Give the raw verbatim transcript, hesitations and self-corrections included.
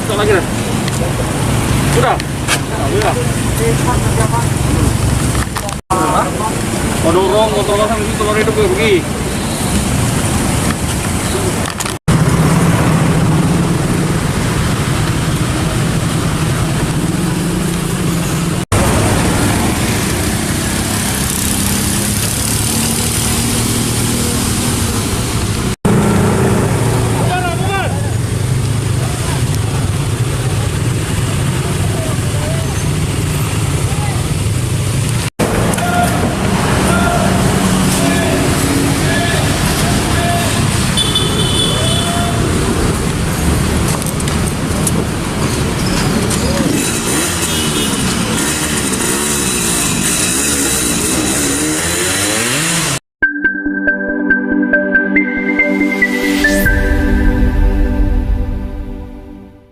Tok lagi dah. Sudah. Sudah. Kau dorong, kau dorong sampai situ, baru hidup dia pergi.